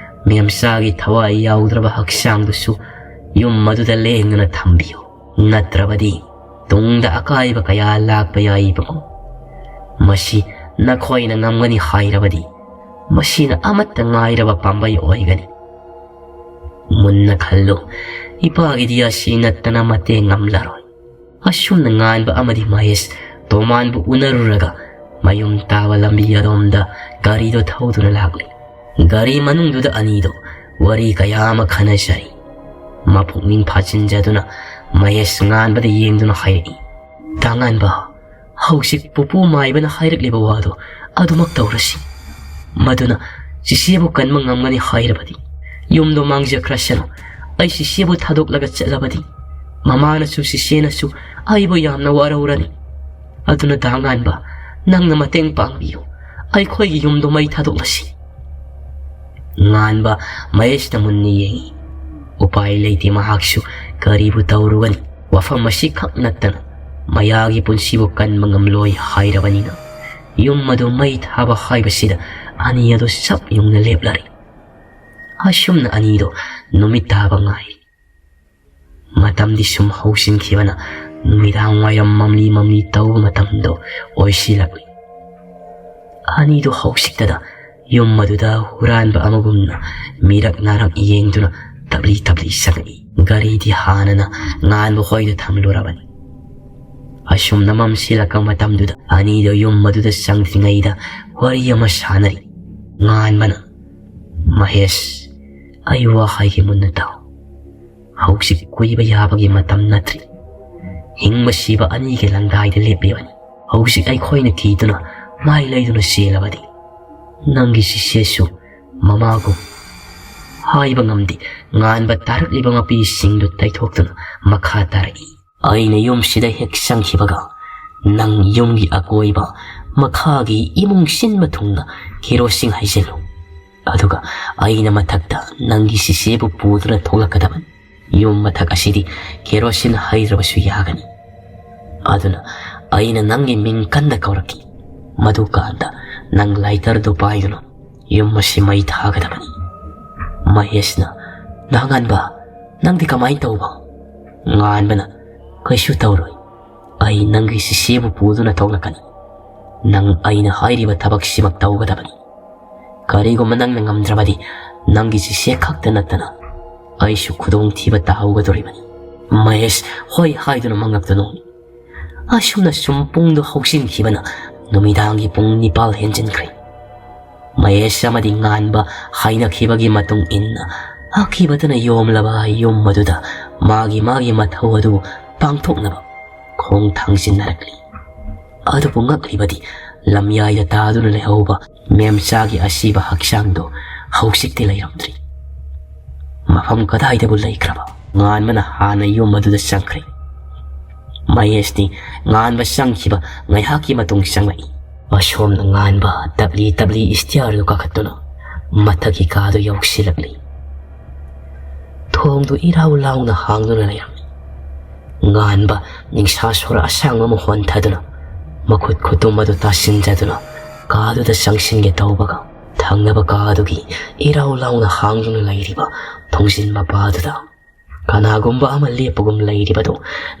ꯃꯦꯝꯆꯥꯒꯤ ꯊꯋꯥꯏ ꯌꯥꯎꯗ꯭ꯔꯕ ꯍꯛꯆꯥꯡꯗꯨꯁꯨ ꯌꯨꯝ ꯑꯗꯨꯗ ꯂꯦꯡꯗꯅ ꯊꯝꯕꯤꯌꯨ꯫ ꯅꯠꯇ꯭ꯔꯕꯗꯤ ꯇꯨꯡꯗ ꯑꯀꯥꯏꯕ ꯀꯌꯥ ꯂꯥꯛꯄ ꯌꯥꯏꯕꯀꯣ꯫ ꯃꯁꯤ ꯅꯈꯣꯏꯅ ꯉꯝꯒꯅꯤ ꯍꯥꯏꯔꯕꯗꯤ ꯃꯁꯤꯅ ꯑꯃꯠꯇ ꯉꯥꯏꯔꯕ ꯄꯥꯝꯕꯩ ꯑꯣꯏꯒꯅꯤ꯫ ꯃꯨꯟꯅ ꯈꯜꯂꯨ, ꯏꯄꯥꯒꯤꯗꯤ ꯑꯁꯤ ꯅꯠꯇꯅ ꯃꯇꯦꯡ ꯉꯝꯂꯔꯣꯏ꯫ ꯑꯁꯨꯝꯅ ꯉꯥꯟꯕ ꯑꯃꯗꯤ ꯃꯍꯦꯁ ꯇꯣꯃꯥꯟꯕꯨ ꯎꯅꯔꯨꯔꯒ ꯃꯌꯨꯝ ꯇꯥꯕ ꯂꯝꯕꯤ ꯑꯗꯣꯝꯗ ꯒꯥꯔꯤꯗꯣ ꯊꯧꯗꯨꯅ ꯂꯥꯛꯂꯤ꯫ ꯒꯥꯔꯤ ꯃꯅꯨꯡꯗꯨꯗ ꯑꯅꯤꯗꯣ ꯋꯥꯔꯤ ꯀꯌꯥ ꯑꯃ ꯈꯟꯅꯖꯔꯤ꯫ ꯃꯄꯨꯛꯅꯤꯡ ꯐꯥꯖꯤꯟꯖꯗꯨꯅ ꯃꯍꯦꯁ ꯉꯥꯟꯕꯗ ꯌꯦꯡꯗꯨꯅ ꯍꯥꯏꯔꯛꯏ, "ꯇꯥꯉꯥꯟꯕ, ꯍꯧꯖꯤꯛ ꯄꯨꯄꯨ ꯃꯥꯏꯕꯅ ꯍꯥꯏꯔꯛꯂꯤꯕ ꯋꯥꯗꯣ ꯑꯗꯨꯃꯛ ꯇꯧꯔꯁꯤ꯫ ꯃꯗꯨꯅ ꯆꯤꯆꯦꯕꯨ ꯀꯟꯕ ꯉꯝꯒꯅꯤ ꯍꯥꯏꯔꯕꯗꯤ ꯌꯨꯝꯗꯣ ꯃꯥꯡꯖꯈ꯭ꯔꯁꯅꯨ꯫ ꯑꯩ ꯆꯤꯆꯦꯕꯨ ꯊꯥꯗꯣꯛꯂꯒ ꯆꯠꯂꯕꯗꯤ ꯃꯃꯥꯅꯁꯨ ꯆꯤꯆꯦꯅꯁꯨ ꯑꯩꯕꯨ ꯌꯥꯝꯅ ꯋꯥꯔꯧꯔꯅꯤ꯫ ꯑꯗꯨꯅ ꯗꯥ ꯉꯥꯟꯕ, ꯅꯪꯅ ꯃꯇꯦꯡ ꯄꯥꯡꯕꯤꯌꯨ꯫ ꯑꯩꯈꯣꯏꯒꯤ ꯌꯨꯝꯗꯣ ꯃꯩ ꯊꯥꯗꯣꯛꯂꯁꯤ꯫" ꯉꯥꯟꯕ ꯃꯍꯦꯁꯇ ꯃꯨꯟꯅ ꯌꯦꯡꯏ꯫ ꯎꯄꯥꯏ ꯂꯩꯇꯦ, ꯃꯍꯥꯛꯁꯨ ꯀꯔꯤꯕꯨ ꯇꯧꯔꯨꯒꯅꯤ? ꯋꯥꯐꯝ ꯑꯁꯤꯈꯛ ꯅꯠꯇꯅ ꯃꯌꯥꯒꯤ ꯄꯨꯟꯁꯤꯕꯨ ꯀꯟꯕ ꯉꯝꯂꯣꯏ ꯍꯥꯏꯔꯕꯅꯤꯅ ꯌꯨꯝ ꯑꯗꯨ ꯃꯩ ꯊꯥꯕ ꯍꯥꯏꯕꯁꯤꯗ ꯑꯅꯤ ꯑꯗꯨ ꯆꯞ ꯌꯨꯡꯅ ꯂꯦꯞꯂꯔꯦ꯫ ꯑꯁꯨꯝꯅ ꯑꯅꯤꯗꯣ ꯅꯨꯃꯤꯠ ꯇꯥꯕ ꯉꯥꯏꯔꯤ꯫ ꯃꯇꯝꯗꯤ ꯁꯨꯝ ꯍꯧꯁꯤꯟꯈꯤꯕꯅ ꯅꯨꯃꯤꯗꯥꯡ ꯋꯥꯏꯔꯝ ꯃꯝꯂꯤ ꯃꯝꯂꯤ ꯇꯧꯕ ꯃꯇꯝꯗꯣ ꯑꯣꯏꯁꯤꯜꯂꯛꯂꯤ꯫ ꯑꯅꯤꯗꯣ ꯍꯧꯖꯤꯛꯇꯗ ꯌꯨꯝ ꯑꯗꯨꯗ ꯍꯨꯔꯥꯟꯕ ꯑꯃꯒꯨꯝꯅ ꯃꯤꯔꯛ ꯅꯥꯔꯛ ꯌꯦꯡꯗꯨꯅ ꯇꯞꯂꯤ ꯇꯞꯂꯤ ꯆꯪꯉꯛꯏ꯫ ꯒꯥꯔꯤꯗꯤ ꯍꯥꯟꯅꯅ ꯉꯥꯟꯕ ꯍꯣꯏꯗ ꯊꯝꯂꯨꯔꯕꯅꯤ꯫ ꯑꯁꯨꯝꯅ ꯃꯝꯁꯤꯜꯂꯛꯄ ꯃꯇꯝꯗꯨꯗ ꯑꯅꯤꯗꯣ ꯌꯨꯝ ꯑꯗꯨꯗ ꯆꯪꯗ꯭ꯔꯤꯉꯩꯗ ꯋꯥꯔꯤ ꯑꯃ ꯁꯥꯟꯅꯔꯤ꯫ ꯉꯥꯟꯕꯅ, "ꯃꯍꯦꯁ, ꯑꯩ ꯋꯥ ꯍꯥꯏꯒꯦ, ꯃꯨꯟꯅ ꯇꯥꯎ꯫ ꯍꯧꯖꯤꯛ ꯀꯣꯏꯕ ꯌꯥꯕꯒꯤ ꯃꯇꯝ ꯅꯠꯇ꯭ꯔꯤ꯫ ꯍꯤꯡꯕ ꯁꯤꯕ ꯑꯅꯤꯒꯤ ꯂꯪꯗꯥꯏꯗ ꯂꯦꯞꯂꯤꯕꯅꯤ꯫ ꯍꯧꯖꯤꯛ ꯑꯩꯈꯣꯏꯅ ꯊꯤꯗꯨꯅ ꯃꯥꯏ ꯂꯩꯗꯨꯅ ꯆꯦꯜꯂꯕꯗꯤ ꯅꯪꯒꯤ ꯆꯤꯆꯦꯁꯨ ꯃꯃꯥꯒꯨꯝ ꯍꯥꯏꯕ ꯉꯝꯗꯦ꯫ ꯉꯥꯟꯕ ꯇꯥꯔꯛꯂꯤꯕ ꯃꯄꯤꯁꯤꯡꯗꯨ ꯇꯩꯊꯣꯛꯇꯨꯅ ꯃꯈꯥ ꯇꯥꯔꯛꯏ꯫ ꯑꯩꯅ ꯌꯨꯝꯁꯤꯗ ꯍꯦꯛ ꯆꯪꯈꯤꯕꯒ ꯅꯪ ꯌꯨꯝꯒꯤ ꯑꯀꯣꯏꯕ ꯃꯈꯥꯒꯤ ꯏꯃꯨꯡ ꯁꯤꯟꯕ ꯊꯨꯡꯅ ꯀꯦꯔꯣꯁꯤꯟ ꯍꯩꯖꯤꯜꯂꯨ꯫ ꯑꯗꯨꯒ ꯑꯩꯅ ꯃꯊꯛꯇ ꯅꯪꯒꯤ ꯆꯤꯆꯦꯕꯨ ꯄꯨꯗꯨꯅ ꯊꯣꯛꯂꯛꯀꯗꯕꯅꯤ꯫ ꯌꯨꯝ ꯃꯊꯛ ꯑꯁꯤꯗꯤ ꯀꯦꯔꯣꯁꯤꯟ ꯍꯩꯗ꯭ꯔꯕꯁꯨ ꯌꯥꯒꯅꯤ꯫ ꯑꯗꯨꯅ ꯑꯩꯅ ꯅꯪꯒꯤ ꯃꯤꯡ ꯀꯟꯅ ꯀꯧꯔꯛꯈꯤ꯫ ꯃꯗꯨꯀꯥꯟꯗ ꯅꯪ ꯂꯥꯏꯇꯔꯗꯨ ꯄꯥꯏꯗꯨꯅ ꯌꯨꯝ ꯑꯁꯤ ꯃꯩ ꯊꯥꯒꯗꯕꯅꯤ꯫ ꯃꯍꯦꯁꯅ, "ꯅꯍꯥꯉꯥꯟꯕ, ꯅꯪꯗꯤ ꯀꯃꯥꯏꯅ ꯇꯧꯕ?" ꯉꯥꯟꯕꯅ, "ꯀꯩꯁꯨ ꯇꯧꯔꯣꯏ꯫ ꯑꯩ ꯅꯪꯒꯤ ꯆꯤꯆꯦꯕꯨ ꯄꯨꯗꯨꯅ ꯊꯣꯛꯂꯛꯀꯅꯤ꯫ ꯅꯪ ꯑꯩꯅ ꯍꯥꯏꯔꯤꯕ ꯊꯕꯛꯁꯤꯃꯛ ꯇꯧꯒꯗꯕꯅꯤ꯫ ꯀꯔꯤꯒꯨꯝꯕ ꯅꯪꯅ ꯉꯝꯗ꯭ꯔꯕꯗꯤ ꯅꯪꯒꯤ ꯆꯤꯆꯦ ꯈꯛꯇ ꯅꯠꯇꯅ ꯑꯩꯁꯨ ꯈꯨꯗꯣꯡꯊꯤꯕ ꯇꯥꯍꯧꯒꯗꯧꯔꯤꯕꯅꯤ꯫" ꯃꯍꯦꯁ ꯍꯣꯏ ꯍꯥꯏꯗꯨꯅ ꯃꯉꯛꯇ ꯅꯣꯛꯏ꯫ ꯑꯁꯨꯝꯅ ꯁꯨꯝ ꯄꯨꯡꯗꯨ ꯍꯧꯖꯤꯟꯈꯤꯕꯅ ꯅꯨꯃꯤꯗꯥꯡꯒꯤ ꯄꯨꯡ ꯅꯤꯄꯥꯜ ꯍꯦꯟꯖꯤꯟꯈ꯭ꯔꯦ꯫ ꯃꯍꯦꯁ ꯑꯃꯗꯤ ꯉꯥꯟꯕ ꯍꯥꯏꯅꯈꯤꯕꯒꯤ ꯃꯇꯨꯡ ꯏꯟꯅ ꯑꯀꯤꯕꯇꯅ ꯌꯣꯝꯂꯕ ꯌꯨꯝ ꯑꯗꯨꯗ ꯃꯥꯒꯤ ꯃꯥꯒꯤ ꯃꯊꯧ ꯑꯗꯨ ꯄꯥꯡꯊꯣꯛꯅꯕ ꯈꯣꯡ ꯊꯥꯡꯖꯤꯟꯅꯔꯛꯂꯤ꯫ ꯑꯗꯨꯕꯨ ꯉꯛꯂꯤꯕꯗꯤ ꯂꯝꯌꯥꯏꯗ ꯇꯥꯗꯨꯅ ꯂꯩꯍꯧꯕ ꯃꯦꯝꯆꯥꯒꯤ ꯑꯁꯤꯕ ꯍꯛꯆꯥꯡꯗꯣ ꯍꯧꯖꯤꯛꯇꯤ ꯂꯩꯔꯝꯗ꯭ꯔꯤ꯫ ꯃꯐꯝ ꯀꯗꯥꯏꯗꯕꯨ ꯂꯩꯈ꯭ꯔꯕ? ꯉꯥꯟꯕꯅ ꯍꯥꯟꯅ ꯌꯨꯝ ꯑꯗꯨꯗ ꯆꯪꯈ꯭ꯔꯦ꯫ ꯃꯍꯦꯁꯇꯤ ꯉꯥꯟꯕ ꯆꯪꯈꯤꯕ ꯉꯥꯏꯍꯥꯛꯀꯤ ꯃꯇꯨꯡ ꯆꯪꯂꯛꯏ꯫ ꯑꯁꯣꯝꯅ ꯉꯥꯟꯕ ꯇꯞꯂꯤ ꯇꯞꯂꯤ ꯏꯁꯇꯤꯌꯥꯔꯗꯨ ꯀꯥꯈꯠꯇꯨꯅ ꯃꯊꯛꯀꯤ ꯀꯥꯗꯨ ꯌꯧꯁꯤꯜꯂꯛꯂꯤ꯫ ꯊꯣꯡꯗꯨ ꯏꯔꯥꯎ ꯂꯥꯎꯅ ꯍꯥꯡꯗꯨꯅ ꯂꯩꯔꯝꯃꯤ꯫ ꯉꯥꯟꯕ ꯅꯤꯡꯁꯥ ꯁꯣꯔ ꯑꯁꯥꯡꯕ ꯑꯃ ꯍꯣꯟꯊꯗꯨꯅ ꯃꯈꯨꯠ ꯈꯨꯇꯨꯝ ꯑꯗꯨ ꯇꯥꯁꯤꯟꯖꯗꯨꯅ ꯀꯥꯗꯨꯗ ꯆꯪꯁꯤꯟꯒꯦ ꯇꯧꯕꯒ ꯊꯪꯅꯕ ꯀꯥꯗꯨꯒꯤ ꯏꯔꯥꯎ ꯂꯥꯎꯅ ꯍꯥꯡꯗꯨꯅ ꯂꯩꯔꯤꯕ ꯊꯣꯡꯖꯤꯟ ꯃꯄꯥꯗꯨꯗ ꯀꯅꯥꯒꯨꯝꯕ ꯑꯃ ꯂꯦꯞꯄꯒꯨꯝ ꯂꯩꯔꯤꯕꯗꯨ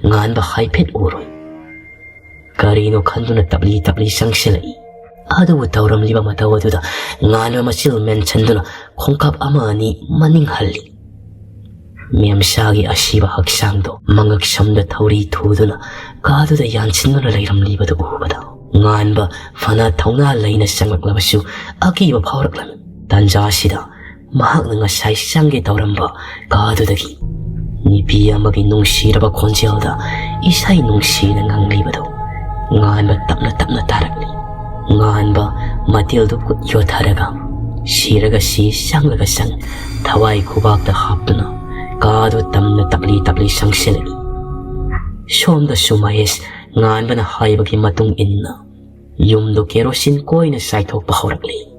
ꯉꯥꯟꯕ ꯍꯥꯏꯐꯦꯠ ꯎꯔꯨꯏ꯫ ꯀꯔꯤꯅꯣ ꯈꯟꯗꯨꯅ ꯇꯞꯂꯤ ꯇꯞꯂꯤ ꯆꯪꯁꯤꯜꯂꯛꯏ꯫ ꯑꯗꯨꯕꯨ ꯇꯧꯔꯝꯂꯤꯕ ꯃꯇꯧ ꯑꯗꯨꯗ ꯉꯥꯟꯕ ꯃꯆꯤꯜ ꯃꯦꯟꯁꯤꯟꯗꯨꯅ ꯈꯣꯡꯀꯥꯞ ꯑꯃ ꯑꯅꯤ ꯃꯅꯤꯡ ꯍꯜꯂꯤ꯫ ꯃꯦꯝꯁꯥꯒꯤ ꯑꯁꯤꯕ ꯍꯛꯆꯥꯡꯗꯣ ꯃꯉꯛ ꯁꯝꯗ ꯊꯧꯔꯤ ꯊꯨꯗꯨꯅ ꯀꯥꯗꯨꯗ ꯌꯥꯟꯁꯤꯟꯗꯨꯅ ꯂꯩꯔꯝꯂꯤꯕꯗꯨ ꯎꯕꯗ ꯉꯥꯟꯕ ꯐꯅ ꯊꯧꯅꯥ ꯂꯩꯅ ꯆꯪꯂꯛꯂꯕꯁꯨ ꯑꯀꯤꯕ ꯐꯥꯎꯔꯛꯂꯝꯃꯤ꯫ ꯇꯥꯟꯖꯥ ꯑꯁꯤꯗ ꯃꯍꯥꯛꯅ ꯉꯁꯥꯏ ꯆꯪꯒꯦ ꯇꯧꯔꯝꯕ ꯀꯥꯗꯨꯗꯒꯤ ꯅꯨꯄꯤ ꯑꯃꯒꯤ ꯅꯨꯡꯁꯤꯔꯕ ꯈꯣꯟꯖꯦꯜꯗ ꯏꯁꯩ ꯅꯨꯡꯁꯤꯅ ꯉꯪꯂꯤꯕꯗꯨ ꯉꯥꯟꯕ ꯇꯞꯅ ꯇꯞꯅ ꯇꯥꯔꯛꯂꯤ꯫ ꯉꯥꯟꯕ ꯃꯇꯤꯜꯗꯨ ꯈꯨꯠ ꯌꯣꯠꯊꯔꯒ ꯁꯤꯔꯒ ꯁꯤ, ꯁꯪꯂꯒ ꯁꯪ, ꯊꯋꯥꯏ ꯈꯨꯕꯥꯛꯇ ꯍꯥꯞꯇꯨꯅ ꯀꯥꯗꯨ ꯇꯝꯅ ꯇꯞꯂꯤ ꯇꯞꯂꯤ ꯁꯪꯁꯤꯜꯂꯛꯏ꯫ ꯁꯣꯝꯗꯁꯨ ꯃꯍꯦꯁ ꯉꯥꯟꯕꯅ ꯍꯥꯏꯕꯒꯤ ꯃꯇꯨꯡ ꯏꯟꯅ ꯌꯨꯝꯗꯨ ꯀꯦꯔꯣꯁꯤꯟ ꯀꯣꯏꯅ ꯆꯥꯏꯊꯣꯛꯄ ꯍꯧꯔꯛꯂꯤ꯫